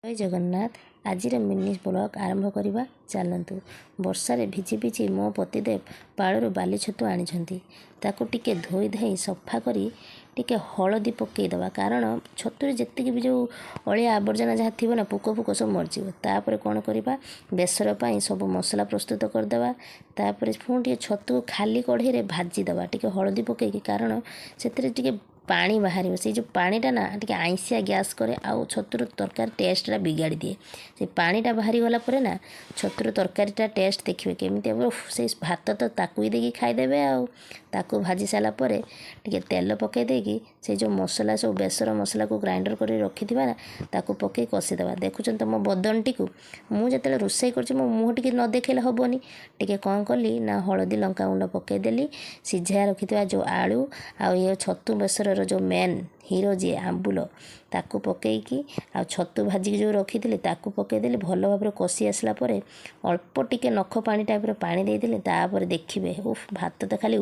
ଜୟ ଜଗନ୍ନାଥ। ଆଜିର mini blog ଆରମ୍ଭ କରିବା ଚାଲନ୍ତୁ। ବର୍ଷାରେ ଭିଜି ଭିଜି ମୋ ପତିଦେବ ପାଳରୁ ବାଲି ଛତୁ ଆଣିଛନ୍ତି। ତାକୁ ଟିକେ ଧୋଇ ଧାଇ ସଫା କରି ଟିକେ ହଳଦୀ ପକାଇଦେବା, କାରଣ ଛତୁରେ ଯେତିକି ବି ଯେଉଁ ଅଳିଆ ଆବର୍ଜନା ଯାହା ଥିବ ନା, ପୋକ ଫୋକ ସବୁ ମରିଯିବ। ତାପରେ କ'ଣ କରିବା? ବେସର ପାଇଁ ସବୁ ମସଲା ପ୍ରସ୍ତୁତ କରିଦେବା। ତାପରେ ପୁଣି ଟିକେ ଛତୁ ଖାଲି କଢ଼େଇରେ ଭାଜିଦେବା ଟିକେ ହଳଦୀ ପକାଇକି, କାରଣ ସେଥିରେ ଟିକେ ପାଣି ବାହାରିବ। ସେଇ ଯେଉଁ ପାଣିଟା ନା ଟିକେ ଆଇଁସିଆ ଗ୍ୟାସ୍ କରେ ଆଉ ଛତୁର ତରକାରୀ ଟେଷ୍ଟଟା ବିଗାଡ଼ି ଦିଏ। ସେ ପାଣିଟା ବାହାରିଗଲା ପରେ ନା ଛତୁର ତରକାରୀଟା ଟେଷ୍ଟ ଦେଖିବେ କେମିତି ହେବ। ସେଇ ଭାତ ତ ତାକୁ ହିଁ ଦେଇକି ଖାଇଦେବେ। ଆଉ ତାକୁ ଭାଜି ସାରିଲା ପରେ ଟିକେ ତେଲ ପକାଇ ଦେଇକି ସେଇ ଯେଉଁ ମସଲା ସବୁ ବେସର ମସଲାକୁ ଗ୍ରାଇଣ୍ଡର କରି ରଖିଥିବା ନା, ତାକୁ ପକାଇ କଷିଦେବା। ଦେଖୁଛନ୍ତି ତ ମୋ ବଦନଟିକୁ? ମୁଁ ଯେତେବେଳେ ରୋଷେଇ କରୁଛି, ମୋ ମୁହଁ ଟିକେ ନ ଦେଖେଇଲେ ହେବନି। ଟିକେ କ'ଣ କଲି ନା ହଳଦୀ ଲଙ୍କାଗୁଣ୍ଡ ପକାଇଦେଲି। ସିଝା ରଖିଥିବା ଯେଉଁ ଆଳୁ ଆଉ ଇଏ ଛତୁ ବେସରର ଯେଉଁ ମେନ୍ ହିରୋ ଯିଏ ଆମ୍ବୁଲ, ତାକୁ ପକାଇକି ଆଉ ଛତୁ ଭାଜିକି ଯେଉଁ ରଖିଥିଲି ତାକୁ ପକାଇଦେଲି। ଭଲ ଭାବରେ କଷି ଆସିଲା ପରେ ଅଳ୍ପ ଟିକେ ନଖ ପାଣି ଟାଇପ୍ର ପାଣି ଦେଇଦେଲି। ତାପରେ ଦେଖିବେ, ଉଫ୍, ଭାତ ତ ଖାଲି